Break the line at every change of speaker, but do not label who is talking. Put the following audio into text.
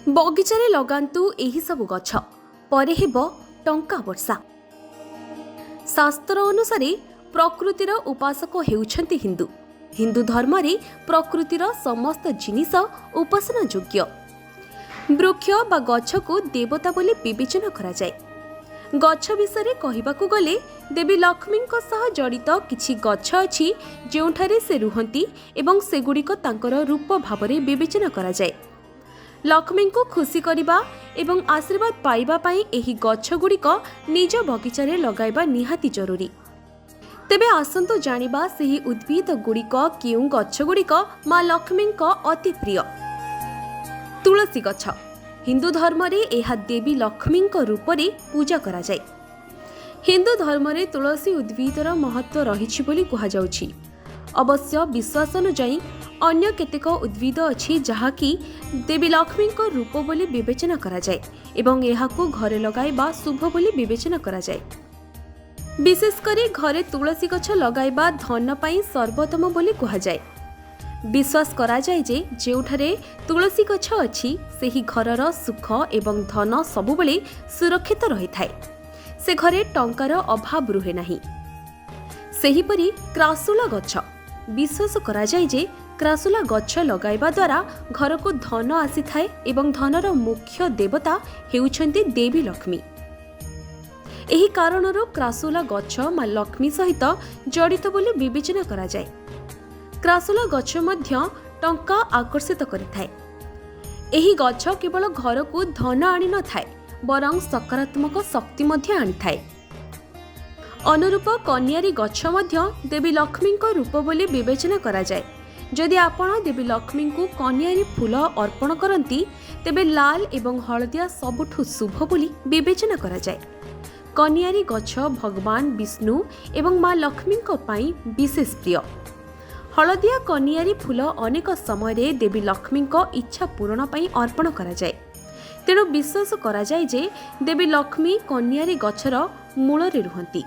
ବଗିଚାରେ ଲଗାନ୍ତୁ ଏହିସବୁ ଗଛ, ପରେ ହେବ ଟଙ୍କା ବର୍ଷା। ଶାସ୍ତ୍ର ଅନୁସାରେ ପ୍ରକୃତିର ଉପାସକ ହେଉଛନ୍ତି ହିନ୍ଦୁ। ହିନ୍ଦୁ ଧର୍ମରେ ପ୍ରକୃତିର ସମସ୍ତ ଜିନିଷ ଉପାସନା ଯୋଗ୍ୟ। ବୃକ୍ଷ ବା ଗଛକୁ ଦେବତା ବୋଲି ବିବେଚନା କରାଯାଏ। ଗଛ ବିଷୟରେ କହିବାକୁ ଗଲେ ଦେବୀ ଲକ୍ଷ୍ମୀଙ୍କ ସହ ଜଡ଼ିତ କିଛି ଗଛ ଅଛି, ଯେଉଁଠାରେ ସେ ରୁହନ୍ତି ଏବଂ ସେଗୁଡ଼ିକ ତାଙ୍କର ରୂପ ଭାବରେ ବିବେଚନା କରାଯାଏ। ଲକ୍ଷ୍ମୀଙ୍କୁ ଖୁସି କରିବା ଏବଂ ଆଶୀର୍ବାଦ ପାଇବା ପାଇଁ ଏହି ଗଛଗୁଡ଼ିକ ନିଜ ବଗିଚାରେ ଲଗାଇବା ନିହାତି ଜରୁରୀ। ତେବେ ଆସନ୍ତୁ ଜାଣିବା ସେହି ଉଦ୍ଭିଦଗୁଡ଼ିକ, କେଉଁ ଗଛଗୁଡ଼ିକ ମା ଲକ୍ଷ୍ମୀଙ୍କ ଅତି ପ୍ରିୟ। ତୁଳସୀ ଗଛ। ହିନ୍ଦୁ ଧର୍ମରେ ଏହା ଦେବୀ ଲକ୍ଷ୍ମୀଙ୍କ ରୂପରେ ପୂଜା କରାଯାଏ। ହିନ୍ଦୁ ଧର୍ମରେ ତୁଳସୀ ଉଦ୍ଭିଦର ମହତ୍ତ୍ୱ ରହିଛି ବୋଲି କୁହାଯାଉଛି। ଅବଶ୍ୟ ବିଶ୍ୱାସ ଅନୁଯାୟୀ ଅନ୍ୟ କେତେକ ଉଦ୍ଭିଦ ଅଛି, ଯାହାକି ଦେବୀ ଲକ୍ଷ୍ମୀଙ୍କ ରୂପ ବୋଲି ବିବେଚନା କରାଯାଏ ଏବଂ ଏହାକୁ ଘରେ ଲଗାଇବା ଶୁଭ ବୋଲି ବିବେଚନା କରାଯାଏ। ବିଶେଷ କରି ଘରେ ତୁଳସୀ ଗଛ ଲଗାଇବା ଧନ ପାଇଁ ସର୍ବୋତ୍ତମ ବୋଲି କୁହାଯାଏ। ବିଶ୍ୱାସ କରାଯାଏ ଯେ ଯେଉଁଠାରେ ତୁଳସୀ ଗଛ ଅଛି, ସେହି ଘରର ସୁଖ ଏବଂ ଧନ ସବୁବେଳେ ସୁରକ୍ଷିତ ରହିଥାଏ। ସେ ଘରେ ଟଙ୍କାର ଅଭାବ ରୁହେ ନାହିଁ। ସେହିପରି କ୍ରାସୁଲା ଗଛ। ବିଶ୍ୱାସ କରାଯାଏ ଯେ କ୍ରାସୁଲା ଗଛ ଲଗାଇବା ଦ୍ୱାରା ଘରକୁ ଧନ ଆସିଥାଏ ଏବଂ ଧନର ମୁଖ୍ୟ ଦେବତା ହେଉଛନ୍ତି ଦେବୀ ଲକ୍ଷ୍ମୀ। ଏହି କାରଣରୁ କ୍ରାସୁଲା ଗଛ ମା ଲକ୍ଷ୍ମୀ ସହିତ ଜଡ଼ିତ ବୋଲି ବିବେଚନା କରାଯାଏ। କ୍ରାସୁଲା ଗଛ ମଧ୍ୟ ଟଙ୍କା ଆକର୍ଷିତ କରିଥାଏ। ଏହି ଗଛ କେବଳ ଘରକୁ ଧନ ଆଣିନଥାଏ, ବରଂ ସକାରାତ୍ମକ ଶକ୍ତି ମଧ୍ୟ ଆଣିଥାଏ। ଅନୁରୂପ କନିଆରୀ ଗଛ ମଧ୍ୟ ଦେବୀ ଲକ୍ଷ୍ମୀଙ୍କ ରୂପ ବୋଲି ବିବେଚନା କରାଯାଏ। ଯଦି ଆପଣ ଦେବୀ ଲକ୍ଷ୍ମୀଙ୍କୁ କନିଆରୀ ଫୁଲ ଅର୍ପଣ କରନ୍ତି, ତେବେ ଲାଲ ଏବଂ ହଳଦିଆ ସବୁଠୁ ଶୁଭ ବୋଲି ବିବେଚନା କରାଯାଏ। କନିଆରୀ ଗଛ ଭଗବାନ ବିଷ୍ଣୁ ଏବଂ ମା ଲକ୍ଷ୍ମୀଙ୍କ ପାଇଁ ବିଶେଷ ପ୍ରିୟ। ହଳଦିଆ କନିଆରୀ ଫୁଲ ଅନେକ ସମୟରେ ଦେବୀ ଲକ୍ଷ୍ମୀଙ୍କ ଇଚ୍ଛା ପୂରଣ ପାଇଁ ଅର୍ପଣ କରାଯାଏ। ତେଣୁ ବିଶ୍ୱାସ କରାଯାଏ ଯେ ଦେବୀ ଲକ୍ଷ୍ମୀ କନିଆରୀ ଗଛର ମୂଳରେ ରୁହନ୍ତି।